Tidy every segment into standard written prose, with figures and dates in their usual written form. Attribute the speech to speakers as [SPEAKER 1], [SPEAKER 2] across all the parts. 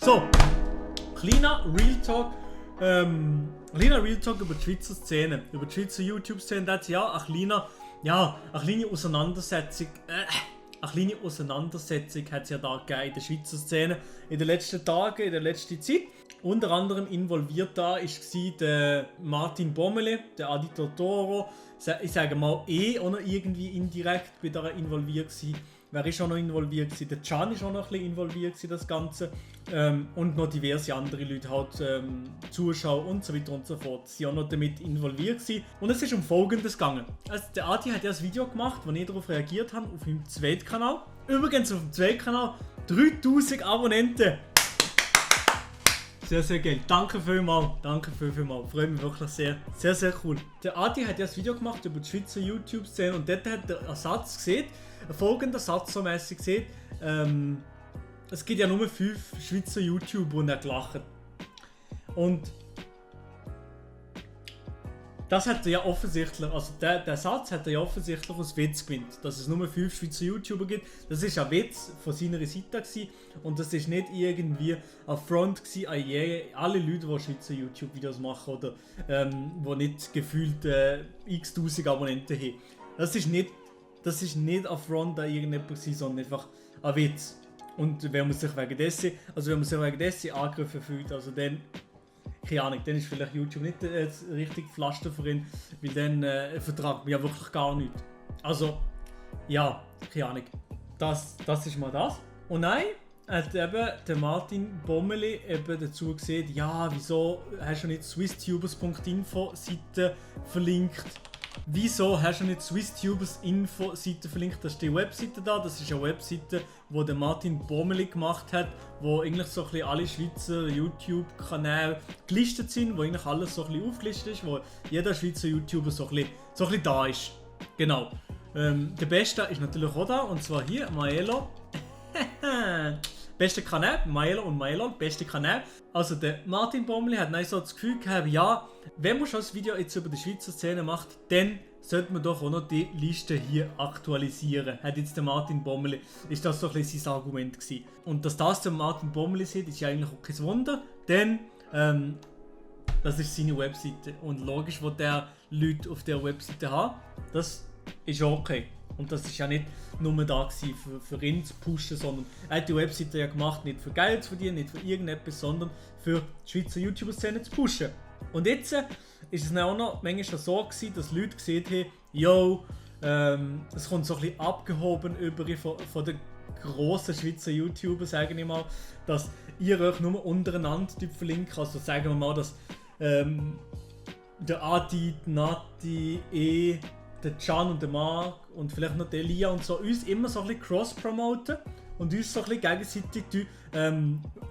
[SPEAKER 1] So, kleiner Real Talk. Kleiner Real Talk über die Schweizer Szene, über die Schweizer YouTube-Szene. Da hat ja eine kleine Auseinandersetzung. Eine kleine Auseinandersetzung hat es ja da gegeben in der Schweizer Szene in den letzten Tagen, in der letzten Zeit. Unter anderem involviert da war der Martin Bommeli, der Adi Totoro. Ich sage mal, auch noch irgendwie indirekt bei da involviert gewesen. Wer ist auch noch involviert gewesen? Der Can ist auch noch ein bisschen involviert gewesen, das Ganze. Und noch diverse andere Leute, halt Zuschauer und so weiter und so fort, sind auch noch damit involviert gewesen. Und es ist um Folgendes gegangen. Also der Adi hat ja ein Video gemacht, wo ich darauf reagiert habe, auf meinem zweiten Kanal. Übrigens auf dem zweiten Kanal 3000 Abonnenten. Sehr, sehr geil. Danke vielmals. Danke vielmals. Freut mich wirklich sehr. Sehr, sehr cool. Der Adi hat ja ein Video gemacht über die Schweizer YouTube-Szene und dort hat er einen Satz gesehen, folgender Satz so mäßig gesehen. Es gibt ja nur 5 Schweizer YouTuber und er gelacht. Und das hat er ja offensichtlich, also der Satz hat er ja offensichtlich aus Witz gewinnt, dass es nur 5 Schweizer YouTuber gibt. Das ist ein Witz von seiner Seite gewesen, und das ist nicht irgendwie ein Front gewesen an alle Leute, die Schweizer YouTube-Videos machen oder die nicht gefühlt x-tausend Abonnenten haben. Das ist nicht ein Front an irgendjemand gewesen, sondern einfach ein Witz. Und wenn man sich wegen dessen angegriffen fühlt, also dann, keine Ahnung, dann ist vielleicht YouTube nicht das richtige Pflaster für ihn, weil dann vertragt man ja wirklich gar nichts. Also, ja, keine Ahnung. Das ist mal das. Und nein, hat eben der Martin Bommeli eben dazu gesehen, ja, wieso hast du nicht swisstubers.info-Seite verlinkt? Wieso hast du nicht SwissTubers Info-Seite verlinkt? Das ist die Webseite da. Das ist eine Webseite, die der Martin Bommeli gemacht hat, wo eigentlich so ein bisschen alle Schweizer YouTube-Kanäle gelistet sind, wo eigentlich alles so ein bisschen aufgelistet ist, wo jeder Schweizer YouTuber so ein bisschen da ist. Genau. Der Beste ist natürlich auch da, und zwar hier, Maelo. Beste Kanal, Maelo und Maelo, beste Kanal. Also der Martin Bommeli hat so das Gefühl gehabt, ja, wenn man schon das Video jetzt über die Schweizer Szene macht, dann sollte man doch auch noch die Liste hier aktualisieren. Hat jetzt der Martin Bommeli, ist das so ein bisschen sein Argument gewesen. Und dass das der Martin Bommeli sieht, ist ja eigentlich auch kein Wunder, denn das ist seine Webseite. Und logisch, wo der Leute auf der Webseite haben, das ist okay. Und das ist ja nicht nur da gewesen, für ihn zu pushen, sondern er hat die Webseite ja gemacht, nicht für Geld zu verdienen, nicht für irgendetwas, sondern für die Schweizer YouTuber-Szene zu pushen. Und jetzt ist es dann auch noch manchmal so gewesen, dass Leute gesehen haben, yo, es kommt so ein bisschen abgehoben über von den grossen Schweizer YouTuber, sage ich mal, dass ihr euch nur untereinander verlinkt. Also sagen wir mal, dass der Adi, die Nati, der Can und der Marc und vielleicht noch der Elia und so uns immer so ein bisschen cross-promoten und uns so ein bisschen gegenseitig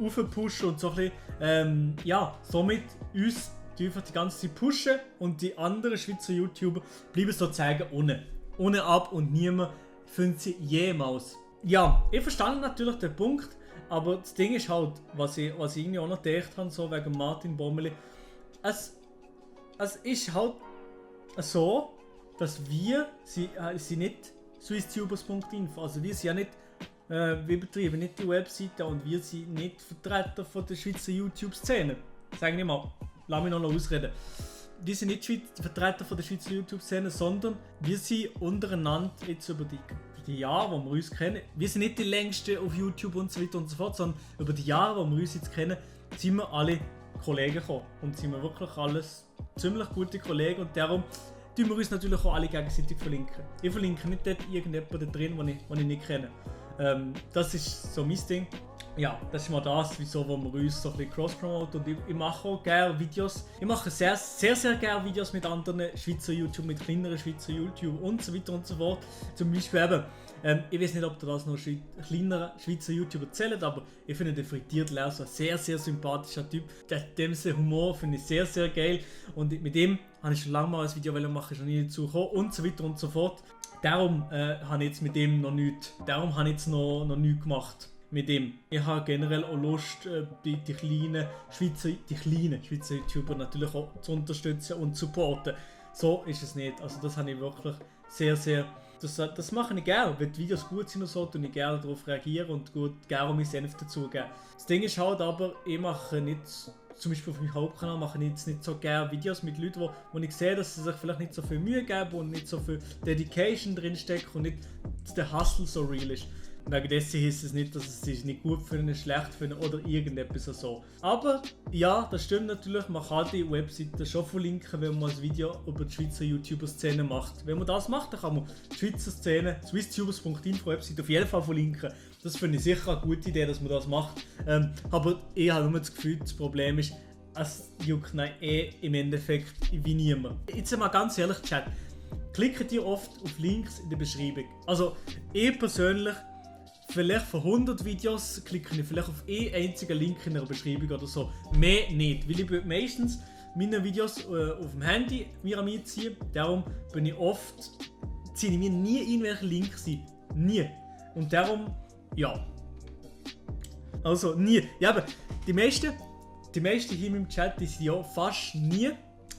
[SPEAKER 1] aufpushen und so ein bisschen, somit uns einfach die ganze Zeit pushen und die anderen Schweizer YouTuber bleiben sozusagen ohne ab und niemand findet sie jemals. Ja, ich verstehe natürlich den Punkt, aber das Ding ist halt, was ich irgendwie auch noch gedacht habe, so wegen Martin Bommeli, es ist halt so, dass wir sind nicht swisstubers.info, also wir sind ja nicht, wir betreiben nicht die Webseite und wir sind nicht Vertreter von der Schweizer YouTube-Szene. Sagen wir mal, lass mich noch ausreden. Wir sind nicht Vertreter von der Schweizer YouTube-Szene, sondern wir sind untereinander jetzt über die Jahre, wo wir uns kennen. Wir sind nicht die längsten auf YouTube und so weiter und so fort, sondern über die Jahre, wo wir uns jetzt kennen, sind wir alle Kollegen gekommen. Und sind wir wirklich alles ziemlich gute Kollegen, und darum tun wir uns natürlich auch alle gegenseitig verlinken. Ich verlinke nicht dort irgendjemanden da drin, den ich nicht kenne. Das ist so mein Ding. Ja, das ist mal das, wieso wo wir uns so ein bisschen cross-promoten. Und ich mache auch gerne Videos. Ich mache sehr, sehr, sehr gerne Videos mit anderen Schweizer YouTube, mit kleineren Schweizer YouTube und so weiter und so fort. Zum Beispiel eben, ich weiß nicht, ob das noch kleinere Schweizer YouTuber zählt, aber ich finde den Frittiert Lars ein sehr, sehr sympathischer Typ. Dem Humor finde ich sehr, sehr geil. Und mit ihm habe ich schon lange mal ein Video machen, schon nie dazu gekommen und so weiter und so fort. Darum habe ich jetzt mit dem noch nichts. Darum habe ich jetzt noch nichts gemacht. Mit dem. Ich habe generell auch Lust, die kleinen Schweizer YouTuber natürlich auch zu unterstützen und zu supporten. So ist es nicht. Also das habe ich wirklich sehr, sehr Das mache ich gerne. Wenn die Videos gut sind und so, tue ich gerne darauf reagieren und gerne meinen Senf dazugeben. Das Ding ist halt aber, ich mache nicht, zum Beispiel auf meinem Hauptkanal mache ich jetzt nicht so gerne Videos mit Leuten, wo ich sehe, dass sie sich vielleicht nicht so viel Mühe geben und nicht so viel Dedication drinsteckt und nicht der Hustle so real ist. Wegen dessen heisst es nicht, dass es sich nicht gut finden, schlecht finden oder irgendetwas so. Aber ja, das stimmt natürlich, man kann die Webseite schon verlinken, wenn man ein Video über die Schweizer YouTuber-Szene macht. Wenn man das macht, dann kann man die Schweizer Szene, swisstubers.info Webseite auf jeden Fall verlinken. Das finde ich sicher eine gute Idee, dass man das macht. Aber ich habe nur das Gefühl, das Problem ist, es juckt im Endeffekt wie niemand. Jetzt mal ganz ehrlich, Chat, klickt ihr oft auf Links in der Beschreibung? Also ich persönlich, vielleicht von 100 Videos klicke ich vielleicht auf einen einzigen Link in der Beschreibung oder so. Mehr nicht, weil ich meistens meine Videos auf dem Handy mir einziehe. Darum ziehe ich mir nie irgendwelche Links ein. Nie. Und darum, ja. Also nie. Ja, aber die meisten hier im Chat, die sind ja fast nie.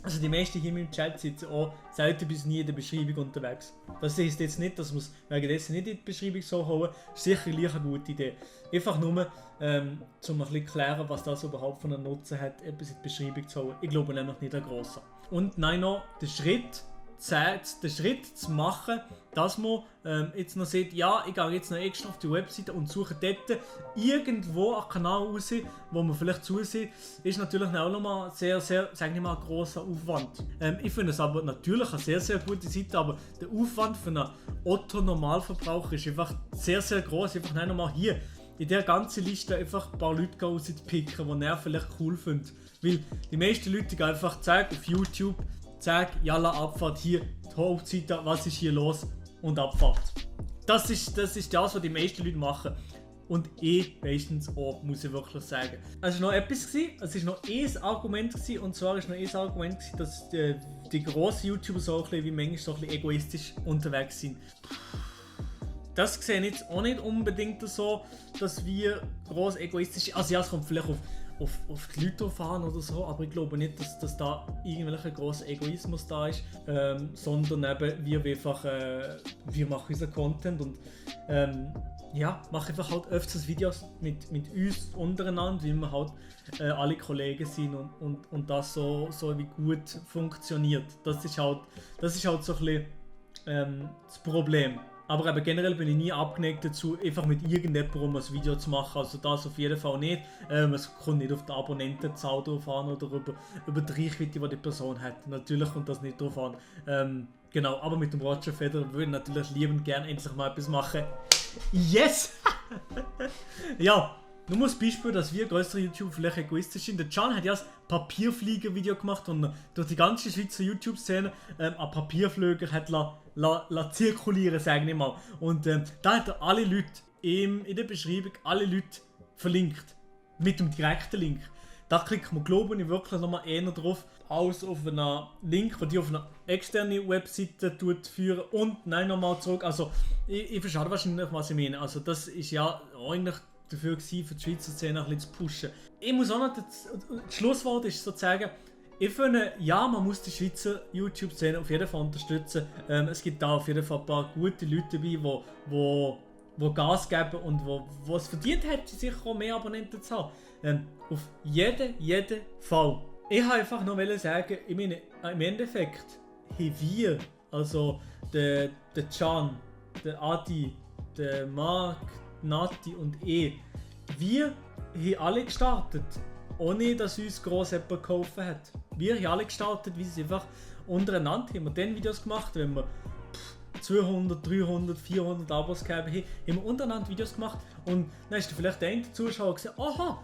[SPEAKER 1] Also die meisten hier im Chat sitzen auch selten bis nie in der Beschreibung unterwegs. Das heisst jetzt nicht, dass man es wegen dessen nicht in die Beschreibung so holen. Das ist sicher gleich eine gute Idee. Einfach nur, um ein bisschen zu klären, was das überhaupt von einem Nutzen hat, etwas in die Beschreibung zu holen. Ich glaube nämlich nicht ein grosser. Und nein, noch den Schritt zu machen, dass man jetzt noch sieht, ja, ich gehe jetzt noch extra auf die Webseite und suche dort irgendwo einen Kanal raus, wo man vielleicht zusieht, ist natürlich auch nochmal sehr, sehr, sagen wir mal, ein grosser Aufwand. Ich finde es aber natürlich eine sehr, sehr gute Seite, aber der Aufwand für einen Otto-Normalverbraucher ist einfach sehr, sehr groß. Einfach nicht nochmal hier in der ganzen Liste einfach ein paar Leute rauspicken, die er vielleicht cool findet. Weil die meisten Leute gehen einfach zeigen auf YouTube, sag, jalla, Abfahrt hier, die Hauptseite, was ist hier los und Abfahrt. Das ist das, was die meisten Leute machen. Und meistens auch, muss ich wirklich sagen. Es war noch etwas, es war noch ein Argument, und zwar war noch ein Argument, dass die grossen YouTuber so ein bisschen, wie manchmal so ein bisschen egoistisch unterwegs sind. Das sehe ich jetzt auch nicht unbedingt so, dass wir gross egoistisch sind. Also ja, es kommt vielleicht auf die Leute fahren oder so, aber ich glaube nicht, dass da irgendwelcher grosser Egoismus da ist, sondern eben wir machen unseren Content und machen einfach halt öfters Videos mit uns untereinander, weil wir halt alle Kollegen sind und das so wie gut funktioniert. Das ist halt so ein bisschen das Problem. Aber eben generell bin ich nie abgeneigt dazu, einfach mit irgendjemandem ein Video zu machen. Also das auf jeden Fall nicht. Es kommt nicht auf die Abonnentenzahl drauf an oder über die Reichweite, die die Person hat. Natürlich kommt das nicht drauf an. Genau, aber mit dem Roger Federer würde ich natürlich liebend gerne endlich mal etwas machen. Yes! Ja, nur das Beispiel, dass wir größere YouTuber vielleicht egoistisch sind. Der Can hat ja ein Papierflieger-Video gemacht und durch die ganze Schweizer YouTube-Szene einen Papierflieger hat zirkulieren, sagen wir mal. Und da hat er alle Leute in der Beschreibung, alle Leute verlinkt. Mit dem direkten Link. Da klickt man, glaube ich, wirklich nochmal eher drauf, als auf einen Link, der die auf eine externe Webseite führen und nein, nochmal zurück. Also, ich verstehe wahrscheinlich, was ich meine. Also, das ist ja eigentlich dafür gewesen, für die Schweizer Szene ein bisschen zu pushen. Ich muss auch noch, das Schlusswort ist sozusagen, ich finde, ja, man muss die Schweizer YouTube-Szene auf jeden Fall unterstützen. Es gibt da auf jeden Fall ein paar gute Leute dabei, die Gas geben und wo es verdient hat, sicher auch mehr Abonnenten zu haben. Auf jeden Fall. Ich wollte einfach noch sagen, ich meine, im Endeffekt haben wir, also der Can, der Adi, der Marc, Nati und wir haben alle gestartet, ohne dass uns gross jemand geholfen hat. Wir haben alle gestartet, wie sie einfach untereinander haben wir dann Videos gemacht, wenn wir 200, 300, 400 Abos gegeben haben wir untereinander Videos gemacht und dann ist vielleicht der eine Zuschauer gesagt, aha,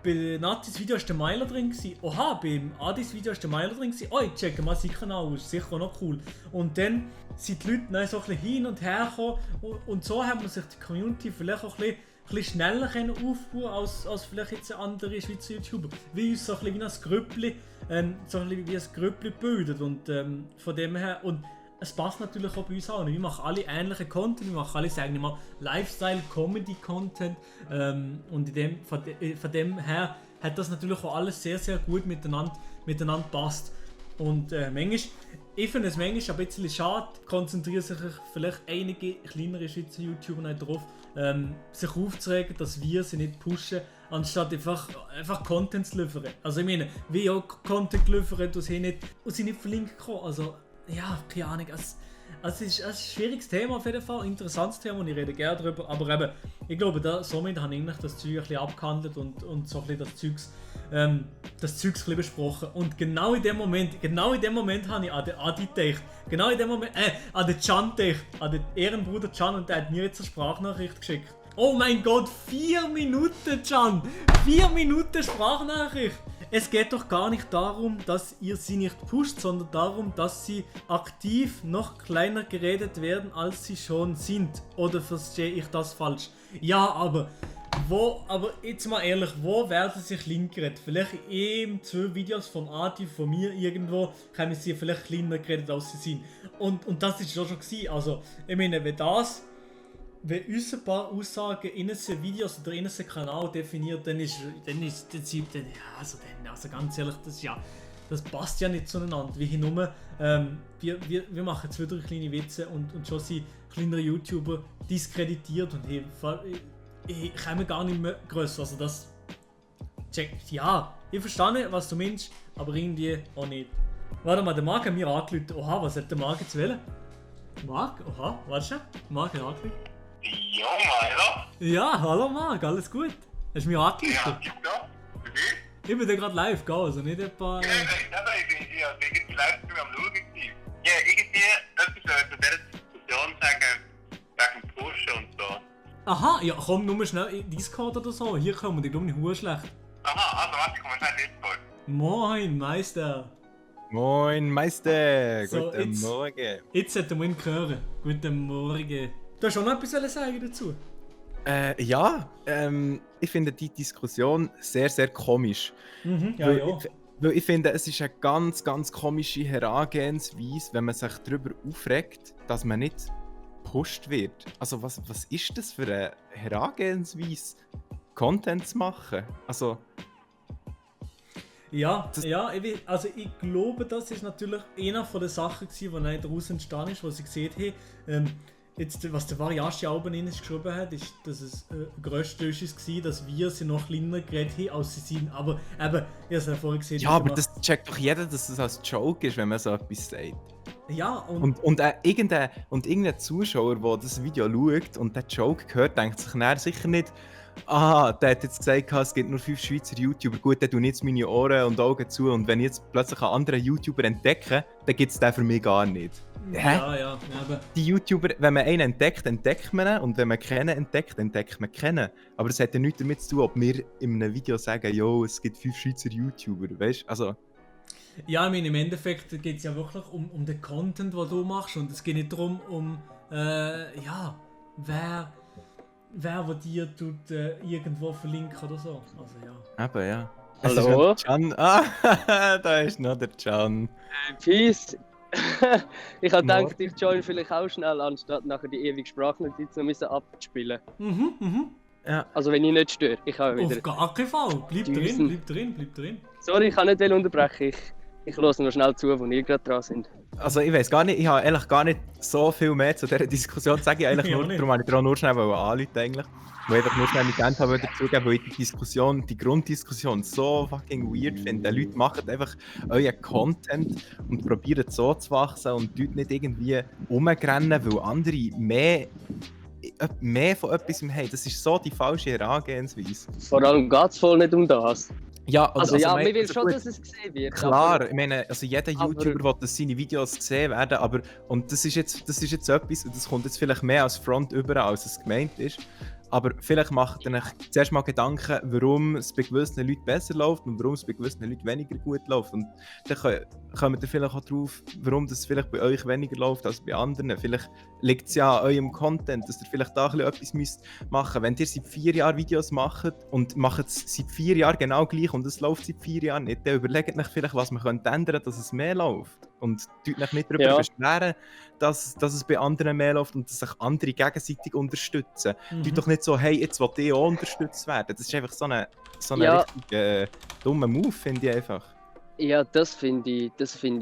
[SPEAKER 1] bei Natis Video war der Meiler drin gewesen. Oha, beim Adis Video war der Meiler drin gewesen. Oh, ich checke mal seinen Kanal aus, sicher auch noch cool. Und dann sind die Leute so ein bisschen hin und her gekommen und so haben wir sich die Community vielleicht auch ein bisschen schneller aufbauen als vielleicht jetzt andere Schweizer YouTuber. Wie uns so ein bisschen wie ein Grüppli, bildet und von dem her, und es passt natürlich auch bei uns an. Wir machen alle ähnliche Content, wir machen alle, sagen wir mal, Lifestyle-Comedy-Content und von dem her hat das natürlich auch alles sehr, sehr gut miteinander passt. Und ich finde es manchmal ein bisschen schade, konzentrieren sich vielleicht einige kleinere Schweizer YouTuber nicht darauf, sich aufzuregen, dass wir sie nicht pushen, anstatt einfach Content zu liefern. Also ich meine, wir auch Content geliefert und sie nicht verlinkt bekommen. Also ja, keine Ahnung. Es ist ein schwieriges Thema auf jeden Fall, ein interessantes Thema und ich rede gerne darüber, aber eben, ich glaube, somit habe ich das Zeug ein bisschen abgehandelt und so ein bisschen das Zeugs ein bisschen besprochen. Und genau in dem Moment habe ich an den Adi gedacht, an den Can gedacht, an den Ehrenbruder Can, und der hat mir jetzt eine Sprachnachricht geschickt. Oh mein Gott, 4 Minuten, Can! 4 Minuten Sprachnachricht! Es geht doch gar nicht darum, dass ihr sie nicht pusht, sondern darum, dass sie aktiv noch kleiner geredet werden, als sie schon sind. Oder verstehe ich das falsch? Ja, aber jetzt mal ehrlich, wo werden sie klein geredet? Vielleicht in 2 Videos von Adi, von mir irgendwo, haben sie vielleicht kleiner geredet, als sie sind. Und das ist schon gewesen. Also, ich meine, wenn uns ein paar Aussagen in unseren Videos oder in unseren Kanal definiert, dann also ganz ehrlich, das passt ja nicht zueinander. Wir hier nur, wir machen 2, 3 kleine Witze und schon sind kleinere YouTuber diskreditiert und ich komme gar nicht mehr grösser. Also das checkt. Ja, ich verstehe, was du meinst, aber irgendwie auch nicht. Warte mal, der Marc hat mir angerufen. Oha, was hat der Marc jetzt wollen? Marc? Oha, warte schon. Marc hat angerufen.
[SPEAKER 2] Ja, hallo?
[SPEAKER 1] Ja, hallo Marc, alles gut? Hast du mich angerufen?
[SPEAKER 2] Ja, ja.
[SPEAKER 1] Ich bin da gerade live, gell? Also nicht etwa...
[SPEAKER 2] Ich bin die Livestream am Schauen gewesen. Ja, irgendwie etwas zu dieser Diskussion sagen, wegen dem Pushen und so.
[SPEAKER 1] Aha, ja komm, nur schnell in Discord oder so. Hier kommen die, glaube ich, nicht schlecht.
[SPEAKER 2] Aha, also warte, komm schnell in Discord.
[SPEAKER 1] Moin, Meister.
[SPEAKER 3] Moin Meister,
[SPEAKER 1] So,
[SPEAKER 3] guten Morgen.
[SPEAKER 1] Jetzt sollten wir ihn hören. Guten Morgen. Du hast schon noch etwas sagen dazu?
[SPEAKER 3] Ich finde die Diskussion sehr, sehr komisch. Weil ich finde, es ist eine ganz, ganz komische Herangehensweise, wenn man sich darüber aufregt, dass man nicht gepusht wird. Also was ist das für eine Herangehensweise, Content zu machen? Also...
[SPEAKER 1] Ja, ich glaube, das ist natürlich eine von den Sachen gewesen, die daraus entstanden ist, was sie gesehen haben. Jetzt, was der Variashi Alben geschrieben hat, ist, dass es grösstenteils war, dass wir sie noch kleiner geredet haben, als sie sind. Aber eben, ich habe es ja vorhin gesehen.
[SPEAKER 3] Ja, aber das checkt doch jeder, dass das als Joke ist, wenn man so etwas sagt.
[SPEAKER 1] Ja,
[SPEAKER 3] und irgendein Zuschauer, der das Video schaut und den Joke hört, denkt sich dann sicher nicht, der hat jetzt gesagt, es gibt nur 5 Schweizer YouTuber, gut, dann tue ich jetzt meine Ohren und Augen zu und wenn ich jetzt plötzlich einen anderen YouTuber entdecke, dann gibt es den für mich gar nicht.
[SPEAKER 1] Ja, aber...
[SPEAKER 3] Die YouTuber, wenn man einen entdeckt, entdeckt man ihn und wenn man keinen entdeckt, entdeckt man keinen. Aber das hat ja nichts damit zu tun, ob wir in einem Video sagen, jo, es gibt 5 Schweizer YouTuber, weißt du? Also...
[SPEAKER 1] Ja, ich meine, im Endeffekt geht es ja wirklich um den Content, den du machst und es geht nicht darum, wer dir tut, irgendwo verlinken oder so. Also ja.
[SPEAKER 3] Eben, ja.
[SPEAKER 4] Hallo?
[SPEAKER 3] Can. Da ist noch der Can.
[SPEAKER 4] Peace. Ich habe gedacht, ich join vielleicht auch schnell, anstatt nachher die ewige Sprachnotiz noch abzuspielen.
[SPEAKER 3] Ja.
[SPEAKER 4] Also wenn ich nicht störe, ich habe wieder...
[SPEAKER 1] Auf gar keinen Fall. Bleib drin.
[SPEAKER 4] Sorry, ich kann nicht unterbrechen. Ich höre noch schnell zu, wo ihr gerade dran sind.
[SPEAKER 3] Also ich weiß gar nicht, ich habe eigentlich gar nicht so viel mehr zu dieser Diskussion zu sagen. Eigentlich nur, darum wollte ich dir nur schnell anrufen eigentlich. Weil ich einfach nur schnell mit Ende habe dazugeben, weil ich die Grunddiskussion so fucking weird finde. Die Leute machen einfach euren Content und probieren so zu wachsen und dort nicht irgendwie rumrennen, weil andere mehr von etwas haben. Das ist so die falsche Herangehensweise.
[SPEAKER 4] Vor allem geht es voll nicht um das.
[SPEAKER 3] Ja,
[SPEAKER 4] also man will schon, dass es gesehen wird.
[SPEAKER 3] Klar, ich meine, also jeder YouTuber will, dass seine Videos gesehen werden, aber und das ist jetzt etwas, und das kommt jetzt vielleicht mehr als Front über, als es gemeint ist. Aber vielleicht macht ihr euch zuerst mal Gedanken, warum es bei gewissen Leuten besser läuft und warum es bei gewissen Leuten weniger gut läuft. Und dann kommt ihr vielleicht auch drauf, warum das vielleicht bei euch weniger läuft als bei anderen. Vielleicht liegt es ja an eurem Content, dass ihr vielleicht da etwas müsst machen. Wenn ihr seit 4 Jahren Videos macht und macht es seit 4 Jahren genau gleich und es läuft seit 4 Jahren nicht, dann überlegt euch vielleicht, was man ändern könnte, dass es mehr läuft. Und tut euch nicht darüber beschweren, dass es bei anderen mehr läuft und dass sich andere gegenseitig unterstützen. Tut doch nicht so, hey, jetzt will ich auch unterstützt werden. Das ist einfach so ein richtig dummer Move, finde ich einfach.
[SPEAKER 4] Ja, das finde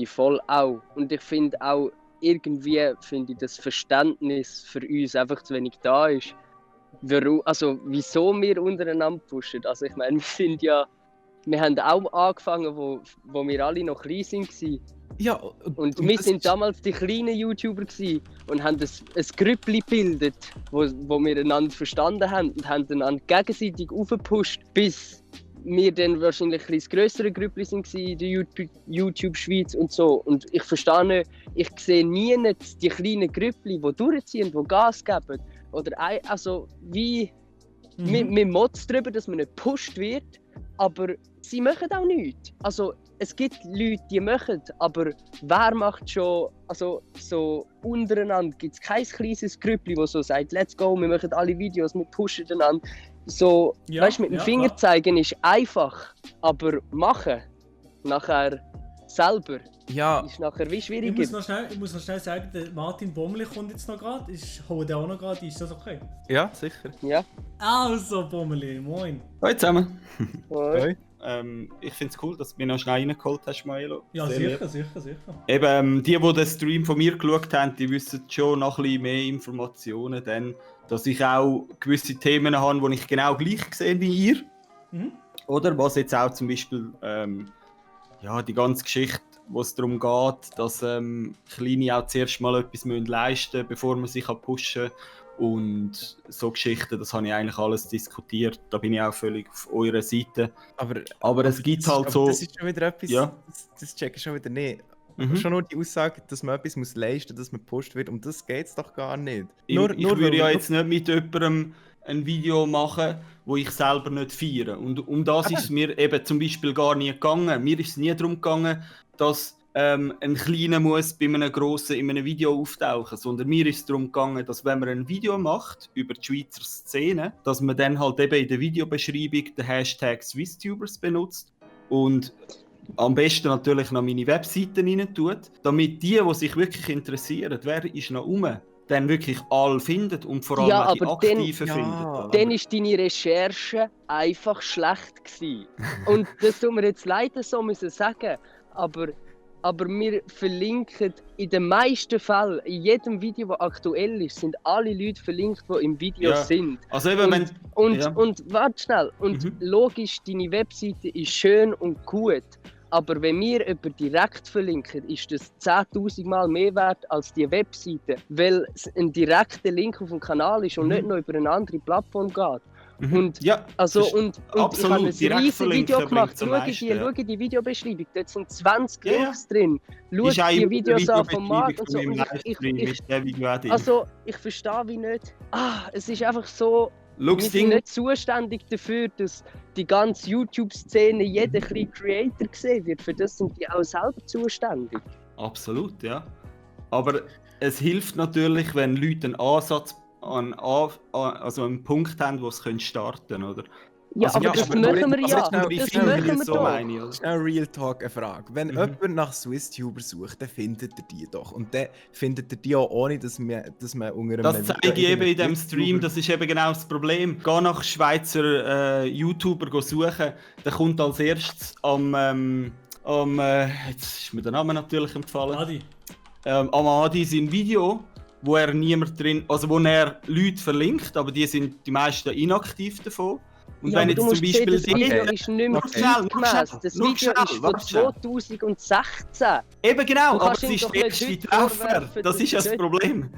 [SPEAKER 4] ich voll auch. Und ich finde auch, irgendwie finde ich das Verständnis für uns einfach zu wenig da ist. Also, wieso wir untereinander pushen. Also ich meine, wir haben auch angefangen, wo wir alle noch klein waren.
[SPEAKER 3] Ja,
[SPEAKER 4] Und wir sind damals die kleinen YouTuber gewesen und haben ein Grüppli gebildet, wo wir einander verstanden haben und haben einander gegenseitig aufgepusht, bis wir dann wahrscheinlich ein bisschen grössere Grüppli sind in der YouTube-Schweiz und so. Und ich verstehe nicht, ich sehe nie die kleinen Grüppli, die durchziehen, die Gas geben. Oder also wie, wir motzen darüber, dass man nicht gepusht wird, aber sie machen auch nichts. Also es gibt Leute, die machen, aber wer macht schon, also so untereinander gibt es kein kleines Grüppli, das so sagt, let's go, wir machen alle Videos, wir pushen einander. So,
[SPEAKER 1] Ja,
[SPEAKER 4] weißt du, mit dem Finger zeigen ist einfach, aber machen, nachher selber,
[SPEAKER 3] ja,
[SPEAKER 4] ist nachher wie
[SPEAKER 1] Ich
[SPEAKER 4] schwieriger.
[SPEAKER 1] muss noch schnell sagen, der Martin Bommli kommt jetzt noch gerade. Holt der auch noch gerade? Ist das okay?
[SPEAKER 3] ja, sicher.
[SPEAKER 4] Ja.
[SPEAKER 1] Also, Bommli, moin.
[SPEAKER 5] Hallo zusammen.
[SPEAKER 3] Hoi.
[SPEAKER 5] Ich finde es cool, dass du mich noch schnell reingeholt hast, Maelo.
[SPEAKER 1] Ja,
[SPEAKER 5] Sehr
[SPEAKER 1] sicher,
[SPEAKER 5] lieb.
[SPEAKER 1] sicher, sicher.
[SPEAKER 5] Eben, die den Stream von mir geschaut haben, die wissen schon noch ein bisschen mehr Informationen, denn, dass ich auch gewisse Themen habe, die ich genau gleich sehe wie ihr.
[SPEAKER 1] Mhm.
[SPEAKER 5] Oder was jetzt auch zum Beispiel ja, die ganze Geschichte, wo es darum geht, dass Kleine auch zuerst mal etwas leisten müssen, bevor man sich pushen kann. Und so Geschichten, das habe ich eigentlich alles diskutiert. Da bin ich auch völlig auf eurer Seite. Aber es gibt
[SPEAKER 3] das,
[SPEAKER 5] halt
[SPEAKER 3] aber
[SPEAKER 5] so.
[SPEAKER 3] das ist schon wieder etwas,
[SPEAKER 5] Ja.
[SPEAKER 3] das check ich schon wieder nicht.
[SPEAKER 5] Mhm.
[SPEAKER 3] Schon nur die Aussage, dass man etwas muss leisten muss, dass man gepusht wird, um das geht es doch gar nicht.
[SPEAKER 5] Ich würde ja jetzt nicht mit jemandem ein Video machen, wo ich selber nicht feiere. Und um das ist es mir eben zum Beispiel gar nie gegangen. Mir ist es nie darum gegangen, dass ein Kleiner muss bei einem Grossen in einem Video auftauchen, sondern mir ist es darum gegangen, dass wenn man ein Video macht über die Schweizer Szene, dass man dann halt eben in der Videobeschreibung den Hashtag SwissTubers benutzt und am besten natürlich noch meine Webseiten rein tut, damit die sich wirklich interessieren, wer ist noch rum, dann wirklich alle findet und vor allem
[SPEAKER 4] Ja,
[SPEAKER 5] auch die
[SPEAKER 4] aber
[SPEAKER 5] Aktiven
[SPEAKER 3] dann-
[SPEAKER 5] findet.
[SPEAKER 3] Ja.
[SPEAKER 5] oder?
[SPEAKER 4] Dann war deine Recherche einfach schlecht gewesen. Und das tut mir jetzt leider so müssen sagen, aber wir verlinken in den meisten Fällen, in jedem Video, das aktuell ist, sind alle Leute verlinkt, die im Video
[SPEAKER 5] Ja.
[SPEAKER 4] sind.
[SPEAKER 5] Also eben, wenn... Ja.
[SPEAKER 4] Und warte schnell, und
[SPEAKER 5] Mhm.
[SPEAKER 4] logisch, deine Webseite ist schön und gut, aber wenn wir jemanden direkt verlinken, ist das 10'000 Mal mehr wert als die Webseite, weil es ein direkter Link auf dem Kanal ist und nicht noch über eine andere Plattform geht.
[SPEAKER 5] Mhm.
[SPEAKER 4] Und
[SPEAKER 5] Ja,
[SPEAKER 4] also
[SPEAKER 5] das ist
[SPEAKER 4] und
[SPEAKER 5] absolut,
[SPEAKER 4] ich habe ein
[SPEAKER 5] direkt
[SPEAKER 4] riesiges
[SPEAKER 5] verlinken
[SPEAKER 4] Video gemacht.
[SPEAKER 5] bringt's am
[SPEAKER 4] Schau
[SPEAKER 5] meisten, ja.
[SPEAKER 4] schau die Videobeschreibung, dort sind 20
[SPEAKER 5] Ja, ja.
[SPEAKER 4] Links drin. Schau
[SPEAKER 5] ist auch
[SPEAKER 4] die
[SPEAKER 5] in der
[SPEAKER 4] Videos an vom Markt
[SPEAKER 5] Videobeschreibung
[SPEAKER 4] und so.
[SPEAKER 5] von meinem
[SPEAKER 4] Und
[SPEAKER 5] Livestream ist der Video auch drin.
[SPEAKER 4] also, ich verstehe wie nicht. Es ist einfach so,
[SPEAKER 5] Schau,
[SPEAKER 4] wir
[SPEAKER 5] das
[SPEAKER 4] sind
[SPEAKER 5] Ding...
[SPEAKER 4] nicht zuständig dafür, dass die ganze YouTube-Szene jeder kleine Creator gesehen wird. Für das sind die auch selber zuständig.
[SPEAKER 5] Absolut, ja. Aber es hilft natürlich, wenn Leute einen Ansatz also einen Punkt haben, wo sie starten können, oder?
[SPEAKER 4] Ja,
[SPEAKER 5] Also,
[SPEAKER 4] aber
[SPEAKER 5] ja,
[SPEAKER 4] das
[SPEAKER 5] aber
[SPEAKER 4] machen wir
[SPEAKER 3] also
[SPEAKER 4] ja.
[SPEAKER 3] schnell,
[SPEAKER 4] Das
[SPEAKER 3] schnell,
[SPEAKER 4] machen wir
[SPEAKER 5] so
[SPEAKER 4] doch.
[SPEAKER 5] meine ich, oder?
[SPEAKER 3] Schnell Real Talk eine Frage. Wenn
[SPEAKER 5] Mhm.
[SPEAKER 3] jemand nach SwissTuber sucht, dann findet er die doch. Und dann findet er die auch ohne, dass man unter einem
[SPEAKER 5] Das zeige ich eben in diesem Stream, das ist eben genau das Problem. Geh nach Schweizer YouTuber suchen, dann kommt als erstes jetzt ist mir der Name natürlich entfallen.
[SPEAKER 1] Adi.
[SPEAKER 5] Am Adi sein Video, wo er niemand drin, also wo er Leute verlinkt, aber die sind die meisten inaktiv davon. Und
[SPEAKER 4] Ja,
[SPEAKER 5] wenn
[SPEAKER 4] aber du
[SPEAKER 5] jetzt zum
[SPEAKER 4] musst sehen,
[SPEAKER 5] Beispiel
[SPEAKER 4] das Video
[SPEAKER 3] Okay.
[SPEAKER 4] ist nicht mehr
[SPEAKER 5] Mach schnell,
[SPEAKER 4] zeitgemäß.
[SPEAKER 5] mach
[SPEAKER 4] Das
[SPEAKER 5] schnell,
[SPEAKER 4] Video
[SPEAKER 5] mach
[SPEAKER 4] ist
[SPEAKER 5] schnell,
[SPEAKER 4] von
[SPEAKER 5] mach schnell.
[SPEAKER 4] 2016.
[SPEAKER 5] Eben genau,
[SPEAKER 4] Du
[SPEAKER 5] aber
[SPEAKER 4] kannst
[SPEAKER 5] es
[SPEAKER 4] ihm
[SPEAKER 5] ist
[SPEAKER 4] doch
[SPEAKER 5] der
[SPEAKER 4] nicht
[SPEAKER 5] erste
[SPEAKER 4] heute
[SPEAKER 5] Treffer.
[SPEAKER 4] vorwerfen,
[SPEAKER 5] Das ist ja
[SPEAKER 4] dass
[SPEAKER 5] das
[SPEAKER 4] er
[SPEAKER 5] Problem.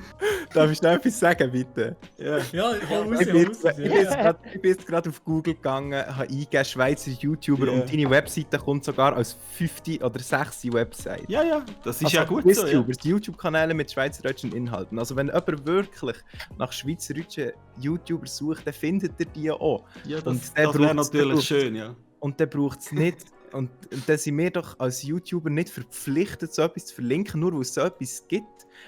[SPEAKER 3] Darf ich noch etwas sagen, bitte?
[SPEAKER 5] Ja.
[SPEAKER 1] Ja, hau raus,
[SPEAKER 3] Ich
[SPEAKER 1] hau
[SPEAKER 3] bin
[SPEAKER 1] raus.
[SPEAKER 3] jetzt gerade auf Google gegangen, habe eingegeben Schweizer YouTuber
[SPEAKER 5] Ja.
[SPEAKER 3] und deine Webseite kommt sogar als 5. oder 6. Website.
[SPEAKER 5] Ja, ja, das ist
[SPEAKER 3] Also
[SPEAKER 5] ja gut so. Ja.
[SPEAKER 3] SwissTubers, die YouTube-Kanäle mit schweizerdeutschen Inhalten. Also wenn jemand wirklich nach schweizerdeutschen YouTubers sucht, dann findet er die auch.
[SPEAKER 5] Ja,
[SPEAKER 3] Und
[SPEAKER 5] das
[SPEAKER 3] der
[SPEAKER 5] wäre
[SPEAKER 3] braucht's-
[SPEAKER 5] natürlich schön, ja.
[SPEAKER 3] Und dann braucht es nicht. Und dann sind wir doch als YouTuber nicht verpflichtet, so etwas zu verlinken, nur weil es so etwas gibt.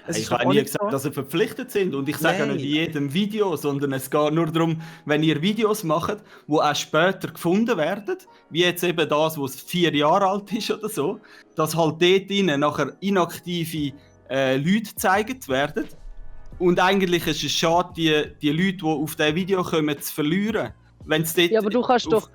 [SPEAKER 3] Es
[SPEAKER 5] Ich
[SPEAKER 3] ist doch
[SPEAKER 5] habe
[SPEAKER 3] auch
[SPEAKER 5] nie
[SPEAKER 3] nicht
[SPEAKER 5] gesagt,
[SPEAKER 3] so-
[SPEAKER 5] dass sie verpflichtet sind. Und ich sage ja
[SPEAKER 3] Nein.
[SPEAKER 5] nicht in jedem Video, sondern es geht nur darum, wenn ihr Videos macht, die auch später gefunden werden, wie jetzt eben das, was 4 Jahre alt ist oder so, dass halt dort drinnen nachher inaktive Leute gezeigt werden. Und eigentlich ist es schade, die Leute, die auf dieses Video kommen, zu verlieren. wenn's dort
[SPEAKER 4] Ja, aber du kannst
[SPEAKER 5] auf-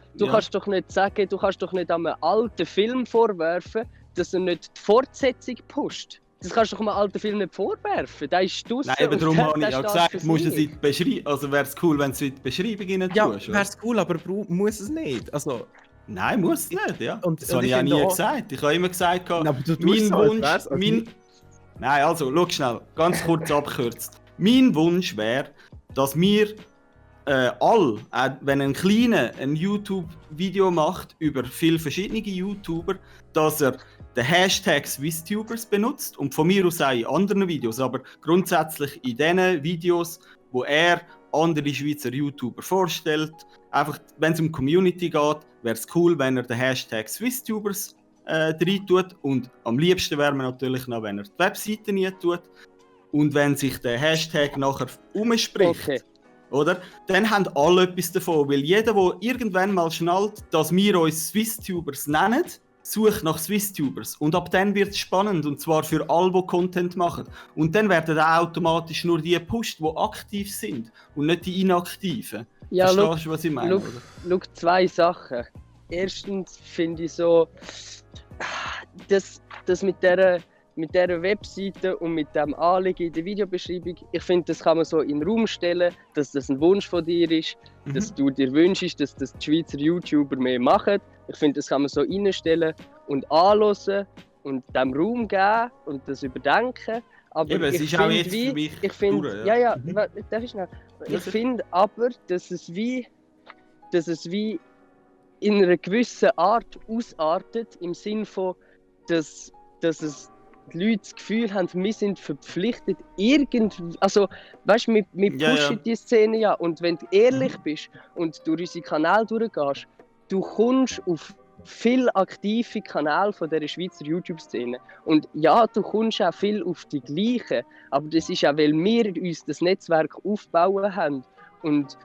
[SPEAKER 4] doch nicht sagen, du kannst doch nicht einem alten Film vorwerfen, dass er nicht die Fortsetzung pusht. Das kannst du doch einem alten Film nicht vorwerfen. Der ist draussen.
[SPEAKER 5] Nein, eben
[SPEAKER 4] und
[SPEAKER 5] darum
[SPEAKER 4] der-
[SPEAKER 5] habe ich
[SPEAKER 4] der
[SPEAKER 5] ja
[SPEAKER 4] steht
[SPEAKER 5] gesagt,
[SPEAKER 4] für
[SPEAKER 5] du musst es
[SPEAKER 4] sich.
[SPEAKER 5] in die Beschreibung, also wäre es cool, wenn du es in die Beschreibung rein
[SPEAKER 3] Ja,
[SPEAKER 5] tust. oder?
[SPEAKER 3] wär's cool, aber muss es nicht. Also,
[SPEAKER 5] Nein, muss es nicht, ja.
[SPEAKER 3] Und-
[SPEAKER 5] Das
[SPEAKER 3] und
[SPEAKER 5] habe
[SPEAKER 3] ich
[SPEAKER 5] ich auch
[SPEAKER 3] finde
[SPEAKER 5] nie
[SPEAKER 3] auch-
[SPEAKER 5] gesagt. Ich habe immer gesagt,
[SPEAKER 3] aber du tust
[SPEAKER 5] mein
[SPEAKER 3] so, als
[SPEAKER 5] Wunsch,
[SPEAKER 3] wär's- als
[SPEAKER 5] mein... Nein, also, schau schnell, ganz kurz abkürzt. Mein Wunsch wäre, dass wir alle, wenn ein Kleiner ein YouTube-Video macht über viele verschiedene YouTuber, dass er den Hashtag SwissTubers benutzt und von mir aus auch in anderen Videos, aber grundsätzlich in den Videos, wo er andere Schweizer YouTuber vorstellt. Einfach, wenn es um Community geht, wäre es cool, wenn er den Hashtag SwissTubers rein tut und am liebsten wäre mir natürlich noch, wenn er die Webseite nie tut und wenn sich der Hashtag nachher umspricht.
[SPEAKER 4] Okay.
[SPEAKER 5] Oder? Dann haben alle etwas davon, weil jeder, der irgendwann mal schnallt, dass wir uns SwissTubers nennen, sucht nach SwissTubers. Und ab dann wird es spannend, und zwar für alle, die Content machen. Und dann werden auch automatisch nur die gepusht, die aktiv sind und nicht die inaktiven.
[SPEAKER 4] Ja,
[SPEAKER 5] Verstehst du, was ich meine?
[SPEAKER 4] Schau,
[SPEAKER 5] oder?
[SPEAKER 4] schau, zwei Sachen. Erstens finde ich so, dass mit dieser Webseite und mit dem Anliegen in der Videobeschreibung, ich finde, das kann man so in den Raum stellen, dass das ein Wunsch von dir ist, dass du dir wünschst, dass das die Schweizer YouTuber mehr machen. Ich finde, das kann man so reinstellen und anhören und dem Raum geben und das überdenken. Aber
[SPEAKER 5] Eben, es
[SPEAKER 4] ich
[SPEAKER 5] ist auch
[SPEAKER 4] finde
[SPEAKER 5] jetzt für mich
[SPEAKER 4] ich finde,
[SPEAKER 5] durch,
[SPEAKER 4] ja,
[SPEAKER 5] ja.
[SPEAKER 4] darf ich schnell?
[SPEAKER 5] Ja,
[SPEAKER 4] Ich
[SPEAKER 5] sicher.
[SPEAKER 4] finde aber, dass es wie in einer gewissen Art ausartet, im Sinne von, dass es die Leute das Gefühl haben, wir sind verpflichtet, also, weißt du, wir
[SPEAKER 5] Ja,
[SPEAKER 4] pushen
[SPEAKER 5] ja.
[SPEAKER 4] die Szene ja, und wenn du ehrlich bist und durch unsere Kanäle durchgehst, du kommst auf viele aktive Kanäle von dieser Schweizer YouTube-Szene. Und ja, du kommst auch viel auf die gleichen, aber das ist auch, weil wir uns das Netzwerk aufbauen haben. Und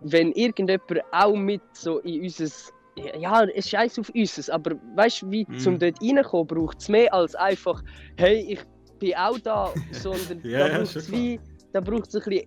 [SPEAKER 4] wenn irgendjemand auch mit so in unseres, ja, es scheiß auf unseres, aber weißt du, wie zum dort reinkommen, braucht es mehr als einfach, hey, ich bin auch da, sondern
[SPEAKER 5] Ja,
[SPEAKER 4] da
[SPEAKER 5] ja,
[SPEAKER 4] braucht
[SPEAKER 5] schon
[SPEAKER 4] es da braucht es ein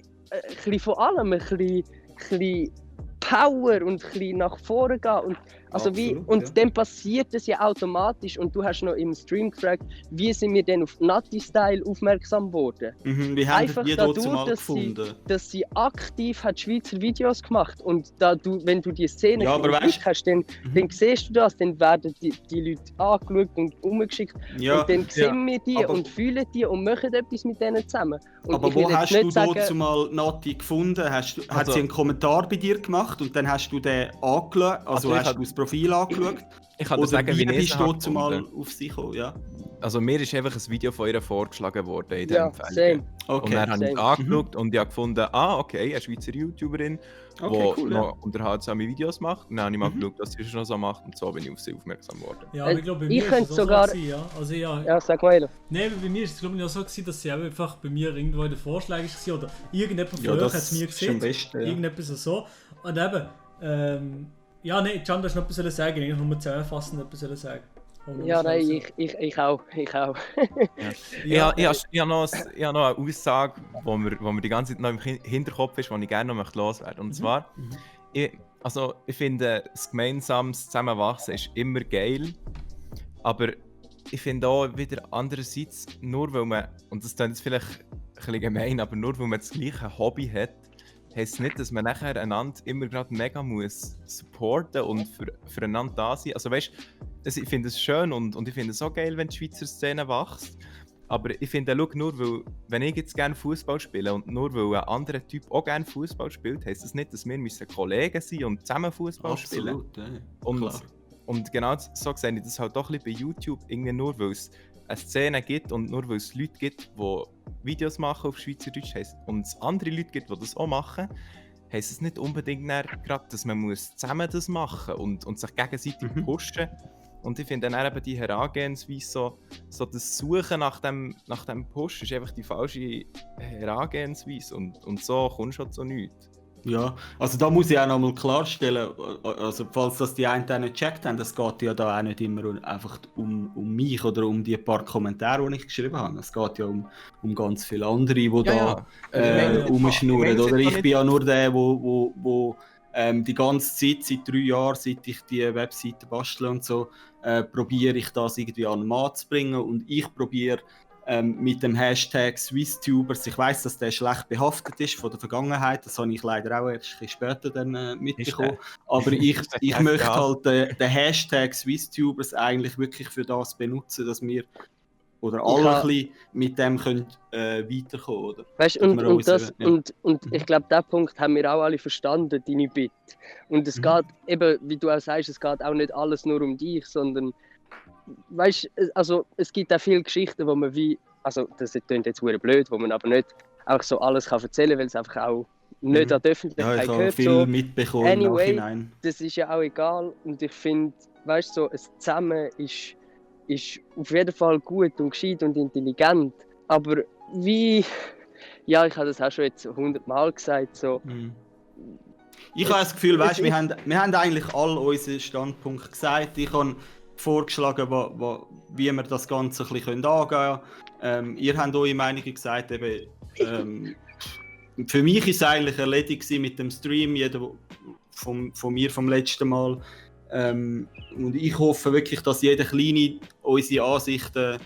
[SPEAKER 4] bisschen von allem, ein bisschen Power und ein bisschen nach vorne gehen. Und, also
[SPEAKER 5] Absolut, ja.
[SPEAKER 4] dann passiert das ja automatisch. Und du hast noch im Stream gefragt, wie sind wir denn auf Nati-Style aufmerksam geworden?
[SPEAKER 5] Mhm, wie haben
[SPEAKER 4] Einfach
[SPEAKER 5] die
[SPEAKER 4] dadurch,
[SPEAKER 5] dazu mal
[SPEAKER 4] dass
[SPEAKER 5] gefunden?
[SPEAKER 4] dass sie aktiv hat Schweizer Videos gemacht. Und da wenn du die Szene
[SPEAKER 5] Ja, aber
[SPEAKER 4] im Blick
[SPEAKER 5] weißt-
[SPEAKER 4] hast, dann siehst du das, dann werden die Leute angeschaut und umgeschickt.
[SPEAKER 5] Ja,
[SPEAKER 4] und dann sehen wir die
[SPEAKER 5] aber-
[SPEAKER 4] und fühlen die und machen etwas mit denen zusammen. Und
[SPEAKER 5] aber
[SPEAKER 4] ich will
[SPEAKER 5] wo
[SPEAKER 4] jetzt
[SPEAKER 5] hast
[SPEAKER 4] nicht
[SPEAKER 5] du
[SPEAKER 4] sagen,
[SPEAKER 5] dazu mal Nati gefunden? Hat
[SPEAKER 3] Also-
[SPEAKER 5] sie einen Kommentar bei dir gemacht und dann hast du den angeschaut, also
[SPEAKER 3] ich
[SPEAKER 5] hast
[SPEAKER 3] hab-
[SPEAKER 5] du das Profil angeschaut?
[SPEAKER 3] Ich kann dir
[SPEAKER 5] Oder
[SPEAKER 3] sagen,
[SPEAKER 5] wie
[SPEAKER 3] wie ich
[SPEAKER 5] bist
[SPEAKER 3] es
[SPEAKER 5] du
[SPEAKER 3] habe
[SPEAKER 5] dazu mal
[SPEAKER 3] gefunden.
[SPEAKER 5] auf sie gekommen? Ja?
[SPEAKER 3] Also mir ist einfach ein Video von ihr vorgeschlagen worden in den
[SPEAKER 4] ja,
[SPEAKER 3] Empfehlungen.
[SPEAKER 4] same.
[SPEAKER 3] Und dann habe ich es
[SPEAKER 4] same.
[SPEAKER 3] angeschaut und ich habe gefunden, okay, eine Schweizer YouTuberin, die
[SPEAKER 5] Okay, cool, ja.
[SPEAKER 3] noch unterhaltsame Videos macht. Und dann habe ich mal
[SPEAKER 5] Mhm.
[SPEAKER 3] geschaut, was sie schon so macht, und so bin ich auf sie aufmerksam geworden.
[SPEAKER 1] Ja, aber ich glaube, bei mir
[SPEAKER 4] Ich
[SPEAKER 1] ist
[SPEAKER 4] könnte
[SPEAKER 1] es auch
[SPEAKER 4] sogar-
[SPEAKER 1] so gewesen, ja. Also ja,
[SPEAKER 4] Ja, sag mal. Elo.
[SPEAKER 1] nee, bei mir ist es glaube ich auch so gewesen, dass sie auch einfach bei mir irgendwo in den Vorschlägen war oder irgendjemand von
[SPEAKER 5] Ja,
[SPEAKER 1] euch
[SPEAKER 5] das
[SPEAKER 1] hat es mir
[SPEAKER 5] ist am
[SPEAKER 1] gesehen.
[SPEAKER 5] besten, ja.
[SPEAKER 1] Irgendetwas so. Und eben, ja, nee, Can, du hast noch etwas sagen, eigentlich nur zusammenfassend etwas sagen.
[SPEAKER 4] Ja, nein, ich auch.
[SPEAKER 1] Ja,
[SPEAKER 3] Ich habe noch eine Aussage, wo mir die ganze Zeit noch im Hinterkopf ist, die ich gerne noch loswerden möchte. Und zwar, ich finde, das gemeinsames Zusammenwachsen ist immer geil, aber ich finde auch wieder andererseits, nur weil man, und das klingt jetzt vielleicht ein bisschen gemein, aber nur weil man das gleiche Hobby hat, heisst es nicht, dass man nachher einander immer gerade mega muss supporten und füreinander da sein. Also weißt du, ich finde es schön und ich finde es auch geil, wenn die Schweizer Szene wächst. Aber ich finde, schau, nur weil, wenn ich jetzt gerne Fußball spiele und nur weil ein anderer Typ auch gerne Fußball spielt, heisst das nicht, dass wir müssen Kollegen sein und zusammen Fußball spielen.
[SPEAKER 5] Absolut, ja.
[SPEAKER 3] Und,
[SPEAKER 5] Klar.
[SPEAKER 3] und genau so sehe ich das halt doch ein bisschen bei YouTube, irgendwie nur weil es eine Szene gibt und nur weil es Leute gibt, die Videos machen auf Schweizerdeutsch und es andere Leute gibt, die das auch machen, heisst es nicht unbedingt gerade, dass man muss zusammen das machen und sich gegenseitig pushen. Und ich finde dann eben die Herangehensweise, so das Suchen nach dem Push ist einfach die falsche Herangehensweise und so kommst du halt zu nichts.
[SPEAKER 5] Ja, also da muss ich auch noch mal klarstellen, also falls das die einen nicht gecheckt haben, es geht ja da auch nicht immer einfach um mich oder um die paar Kommentare, die ich geschrieben habe. Es geht ja um ganz viele andere, die
[SPEAKER 3] Ja,
[SPEAKER 5] da
[SPEAKER 3] ja.
[SPEAKER 5] rumschnurren.
[SPEAKER 3] Ich meine,
[SPEAKER 5] Oder
[SPEAKER 3] es
[SPEAKER 5] ich
[SPEAKER 3] ist
[SPEAKER 5] bin ja nur der, wo Die ganze Zeit, seit 3 Jahren, seit ich die Webseite bastle und so, probiere ich das irgendwie an den Mann zu bringen und ich probiere mit dem Hashtag SwissTubers, ich weiss, dass der schlecht behaftet ist von der Vergangenheit, das habe ich leider auch erst ein bisschen später dann mitbekommen, aber ich möchte halt den Hashtag SwissTubers eigentlich wirklich für das benutzen, dass wir oder alle ein bisschen mit dem können, weiterkommen, oder?
[SPEAKER 4] Weißt, und ich glaube, diesen Punkt haben wir auch alle verstanden, deine Bitte. Und es geht eben, wie du auch sagst, es geht auch nicht alles nur um dich, sondern weißt, also es gibt auch viele Geschichten, wo man wie, also das klingt jetzt verdammt blöd, wo man aber nicht einfach so alles kann erzählen kann, weil es einfach auch nicht an die Öffentlichkeit
[SPEAKER 5] ja, ich habe
[SPEAKER 4] gehört.
[SPEAKER 5] viel
[SPEAKER 4] so.
[SPEAKER 5] mitbekommen
[SPEAKER 4] Anyway,
[SPEAKER 5] im Nachhinein.
[SPEAKER 4] Das ist ja auch egal und ich finde, weißt so, ein Zusammen ist auf jeden Fall gut und gescheit und intelligent, aber wie, ja, ich habe das auch schon jetzt 100 Mal gesagt, so.
[SPEAKER 5] Ich habe das Gefühl, weißt, wir haben eigentlich alle unseren Standpunkt gesagt. Ich habe vorgeschlagen, wie wir das Ganze ein bisschen angehen können. Ihr habt eure Meinung gesagt, eben, für mich war es eigentlich erledigt mit dem Stream, jeder von mir vom letzten Mal. Und ich hoffe wirklich, dass jeder Kleine unsere Ansichten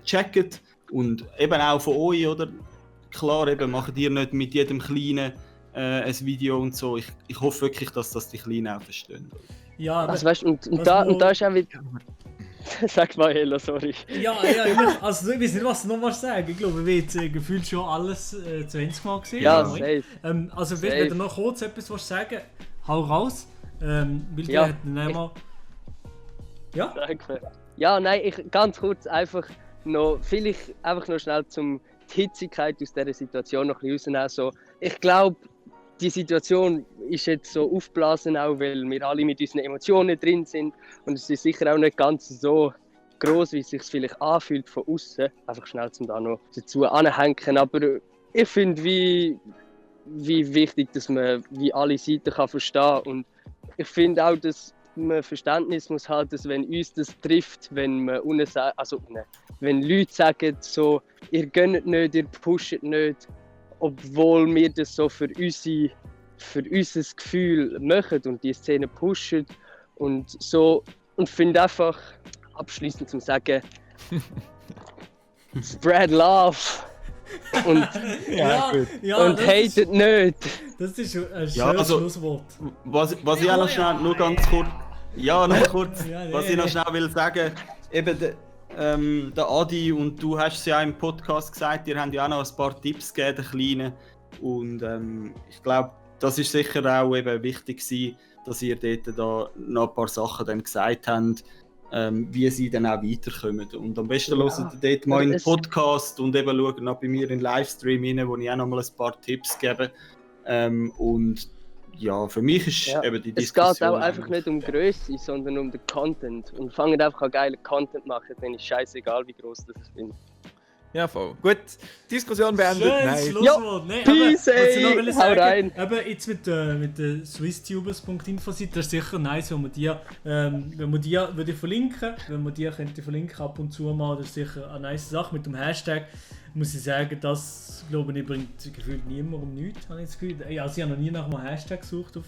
[SPEAKER 5] checkt und eben auch von euch, oder? Klar, eben, macht ihr nicht mit jedem Kleinen ein Video und so. Ich hoffe wirklich, dass das die Kleinen auch verstehen.
[SPEAKER 1] Ja, aber
[SPEAKER 4] Also, weißt, und da ist auch wieder... Sag mal, Hello, sorry.
[SPEAKER 1] Ja, also ich weiß nicht, was du noch sagen. Ich glaube, wir haben jetzt gefühlt schon alles 20 Mal gesehen.
[SPEAKER 4] Ja,
[SPEAKER 1] oder?
[SPEAKER 4] safe.
[SPEAKER 1] Also
[SPEAKER 4] Safe.
[SPEAKER 1] wenn du noch kurz etwas sagen, hau raus. Weil
[SPEAKER 4] Ja,
[SPEAKER 1] der hat dann einmal... Ja?
[SPEAKER 4] Danke. Ja, nein, ganz kurz einfach noch, vielleicht einfach noch schnell zum die Hitzigkeit aus dieser Situation noch ein bisschen rausnehmen. So, ich glaube, die Situation ist jetzt so aufgeblasen, auch weil wir alle mit unseren Emotionen drin sind und es ist sicher auch nicht ganz so groß, wie es sich vielleicht anfühlt von außen. Einfach schnell zum da noch dazu anhängen, aber ich finde, wie wichtig, dass man wie alle Seiten kann verstehen und ich finde auch, dass man Verständnis muss haben, dass wenn uns das trifft, wenn man wenn Leute sagen so, ihr gönnt nicht, ihr pusht nicht, obwohl wir das so für unser Gefühl machen und die Szene pushen und so, und finde einfach abschließend zum sagen, spread love und, und hatet nicht.
[SPEAKER 1] Das ist ein schönes
[SPEAKER 5] Ja, also,
[SPEAKER 1] Schlusswort.
[SPEAKER 5] Was ich auch noch schnell, nur ganz kurz, was ich noch schnell will sagen, eben der Adi und du hast es ja im Podcast gesagt, ihr habt ja auch noch ein paar Tipps gegeben, den Kleinen, und ich glaube, das ist sicher auch eben wichtig gewesen, dass ihr dort da noch ein paar Sachen dann gesagt habt, wie sie dann auch weiterkommen. Und am besten hört ihr dort mal in den Podcast und eben schaut noch bei mir in den Livestream rein, wo ich auch noch mal ein paar Tipps gebe. Und ja, für mich ist eben die Diskussion...
[SPEAKER 4] Es geht auch einfach nicht um Größe, sondern um den Content. Und fangen einfach an geilen Content machen, dann ist scheißegal, wie groß das ich bin.
[SPEAKER 3] Ja, voll. Gut, Diskussion beendet.
[SPEAKER 1] Schönes
[SPEAKER 3] Nein.
[SPEAKER 1] Schlusswort. Nee,
[SPEAKER 4] Peace,
[SPEAKER 1] aber, was ich noch
[SPEAKER 4] ey,
[SPEAKER 1] sagen,
[SPEAKER 4] hau rein.
[SPEAKER 1] eben jetzt mit der SwissTubers.info-Seite, das ist sicher nice, wenn man die würde verlinken, wenn man die könnte verlinken ab und zu mal, das ist sicher eine nice Sache. Mit dem Hashtag muss ich sagen, das glaube ich bringt gefühlt niemand um nichts, habe ich das Gefühl. Ja, also ich habe noch nie nach einem Hashtag gesucht auf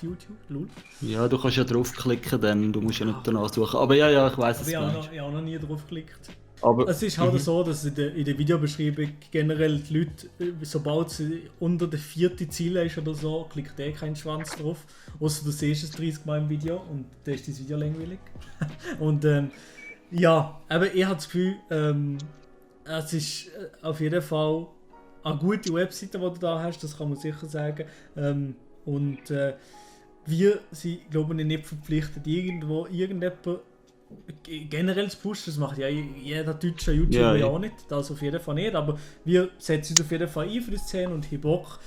[SPEAKER 1] YouTube, lol.
[SPEAKER 5] Ja, du kannst ja draufklicken, dann du musst ja nicht danach suchen. Aber ja, ich weiss es
[SPEAKER 1] nicht.
[SPEAKER 5] nicht.
[SPEAKER 1] Ich habe noch nie drauf geklickt.
[SPEAKER 5] Aber
[SPEAKER 1] es ist halt so, dass in der Videobeschreibung generell die Leute, sobald sie unter der 4. Ziele ist oder so, klickt keinen Schwanz drauf. Außer du siehst es 30 Mal im Video und dann ist das Video langweilig. Und ja, aber ich habe das Gefühl, es ist auf jeden Fall eine gute Webseite, die du da hast, das kann man sicher sagen. Und wir sind, glaube ich, nicht verpflichtet, irgendjemand generell zu pushen. Das macht ja jeder deutsche YouTuber ja auch nicht, das auf jeden Fall nicht, aber wir setzen uns auf jeden Fall ein für die Szene und haben Bock,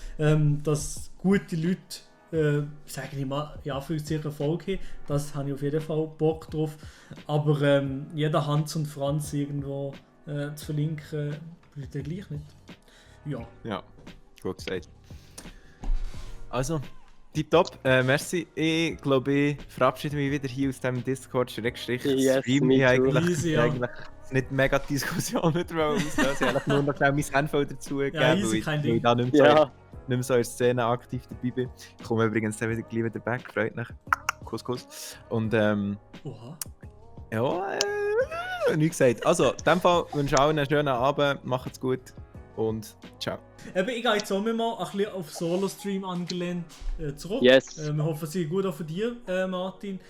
[SPEAKER 1] dass gute Leute, sage ich mal, in Anführungszeichen Erfolg haben. Das habe ich auf jeden Fall Bock drauf, aber jeder Hans und Franz irgendwo zu verlinken, bleibt ja gleich nicht. Ja.
[SPEAKER 3] Ja, gut gesagt. Also, Tipptopp, merci. Ich glaube, ich verabschiede mich wieder hier aus dem Discord-Stream.
[SPEAKER 4] Yes,
[SPEAKER 3] Ich
[SPEAKER 4] me too.
[SPEAKER 3] eigentlich,
[SPEAKER 1] Easy, ja.
[SPEAKER 3] eigentlich nicht mega Diskussion auslösen. Ich habe nur noch schnell mein Senf dazu gegeben,
[SPEAKER 1] easy, kein
[SPEAKER 3] weil ich
[SPEAKER 1] Ding.
[SPEAKER 3] da nicht mehr,
[SPEAKER 4] Ja,
[SPEAKER 3] nicht mehr so in der Szene aktiv dabei bin. Ich komme übrigens dann wieder gleich wieder back, freut mich. Kuss. Und
[SPEAKER 1] Oha.
[SPEAKER 3] ja, nichts gesagt. Also, in dem Fall wünsche ich allen einen schönen Abend, macht's gut und ciao.
[SPEAKER 1] Eben, ich gehe jetzt auch mal ein bisschen auf Solo-Stream angelehnt zurück.
[SPEAKER 4] yes.
[SPEAKER 1] Wir hoffen, es ist gut auch für dich, Martin.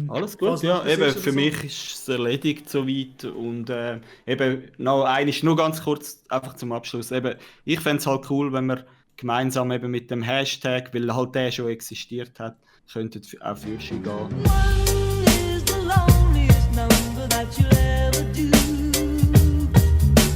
[SPEAKER 5] Alles gut,
[SPEAKER 1] falls
[SPEAKER 5] ja.
[SPEAKER 1] noch etwas
[SPEAKER 5] Eben,
[SPEAKER 1] ist oder
[SPEAKER 5] für
[SPEAKER 1] so.
[SPEAKER 5] mich ist es erledigt soweit. Und eben, noch eines, nur ganz kurz, einfach zum Abschluss. Eben, ich fände es halt cool, wenn wir gemeinsam eben mit dem Hashtag, weil halt der schon existiert hat, könnten auch für gehen.